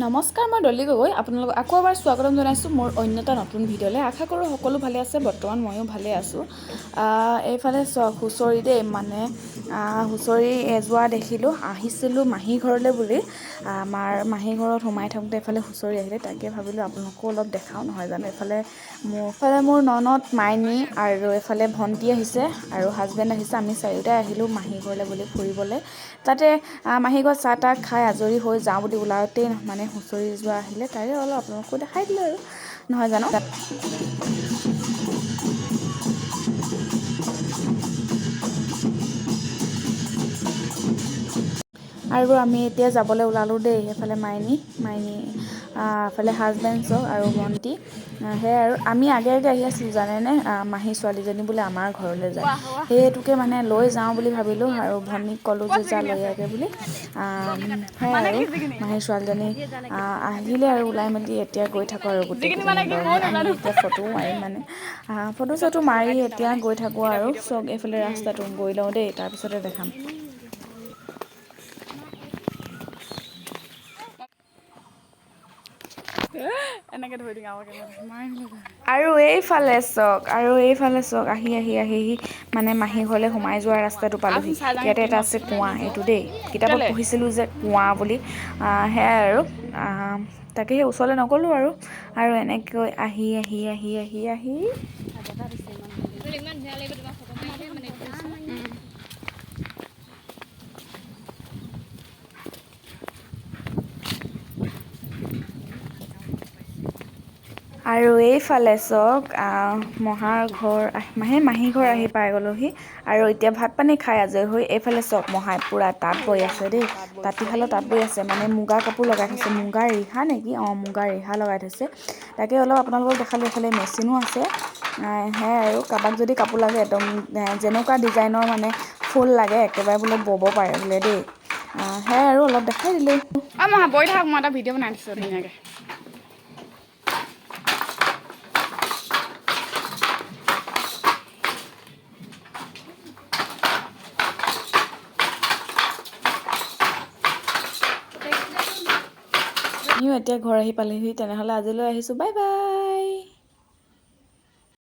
নমস্কাৰ, মই ডলি গগৈ আপোনালোকক আকৌ এবাৰ স্বাগতম জনাইছোঁ মোৰ অন্য এটা নতুন ভিডিঅ'লৈ। আশা কৰোঁ সকলো ভালে আছে। বৰ্তমান ময়ো ভালে আছোঁ। এইফালে চাওক, হুঁচৰি দেই। মানে হুঁচৰি এযোৰা দেখিলোঁ। আহিছিলোঁ মাহী ঘৰলৈ বুলি। আমাৰ মাহী ঘৰত সোমাই থাকোঁতে এইফালে হুঁচৰি আহিলে, তাকে ভাবিলোঁ আপোনালোকো অলপ দেখাওঁ, নহয় জানো? এইফালে মোৰ ননদ, মাইনী আৰু এইফালে ভণ্টি আহিছে আৰু হাজবেণ্ড আহিছে। আমি চাৰিওটাই আহিলোঁ মাহী ঘৰলৈ বুলি ফুৰিবলৈ। তাতে মাহী ঘৰত চাহ তাহ খাই আজৰি হৈ যাওঁ বুলি ওলাওঁতেই মানে হুঁচৰি যোৱা আহিলে, তাৰে অলপ আপোনালোকো দেখাই দিলোঁ আৰু, নহয় জানো? আৰু আমি এতিয়া যাবলৈ ওলালোঁ দেই। সেইফালে মাইনী মাইনী এফালে হাজবেণ্ড চব আৰু ভণ্টি, সেয়াই আৰু আমি আগে আগে আহি আছিলোঁ, জানেনে? মাহী ছোৱালীজনী বোলে আমাৰ ঘৰলৈ যায়, সেইটোকে মানে লৈ যাওঁ বুলি ভাবিলোঁ আৰু ভনীক ক'লোঁ যে যা, লৈ আগে বুলি। সেয়াই আৰু মাহীৰ ছোৱালীজনী আহিলে আৰু ওলাই মেলি এতিয়া গৈ থাকোঁ আৰু গোটেইকেইজনী লগ হৈ। আমি এতিয়া ফটোও মাৰিম, মানে ফটো চটো মাৰি এতিয়া গৈ থাকোঁ আৰু চব। এইফালে ৰাস্তাটো গৈ লওঁ দেই, তাৰপিছতে দেখাম। এনেকৈ ধৰি দিম আৰু। আৰু এইফালে চাওক, আৰু এইফালে চাওক, আহি আহি আহি আহি মানে মাহী ঘৰলৈ সোমাই যোৱা ৰাস্তাটো পালোহি। ইয়াতে এটা আছে কুঁৱা এইটো দেই। কিতাপত পঢ়িছিলোঁ যে কুঁৱা বুলি, সেয়াই আৰু তাকে সেই ওচৰলৈ নগ'লোঁ আৰু। আৰু এনেকৈ আহি আহি আহি আহি আহি ইমান ধুনীয়া লাগিব তোমাৰ ফটো মাৰিলে মানে। আৰু এইফালে চাওক, মহাৰ ঘৰ, মাহে মাহী ঘৰ আহি পাই গ'লোহি। আৰু এতিয়া ভাত পানী খাই আজৰি হৈ এইফালে চাওক, মহাই পূৰা তাঁত বৈ আছে দেই। তাঁতিশালত তাঁত বৈ আছে, মানে মুগা কাপোৰ লগাই থৈছে। মুগা ৰিহা নেকি? অঁ, মুগা ৰিহা লগাই থৈছে। তাকে অলপ আপোনালোকক দেখালোঁ। এইফালে মেচিনো আছে। সেয়াই আৰু কাৰোবাক যদি কাপোৰ লাগে, একদম যেনেকুৱা ডিজাইনৰ মানে ফুল লাগে, একেবাৰে বোলে ব'ব পাৰে বোলে দেই। সেয়াই আৰু অলপ দেখাই দিলোঁ। অঁ মহা, বহি থাক, মই এটা ভিডিঅ' বনাই দিছোঁ ধুনীয়াকৈ। আমিও এতিয়া ঘৰ আহি পালেহি। তেনেহ'লে আজিলৈ আহিছোঁ, বাই বাই।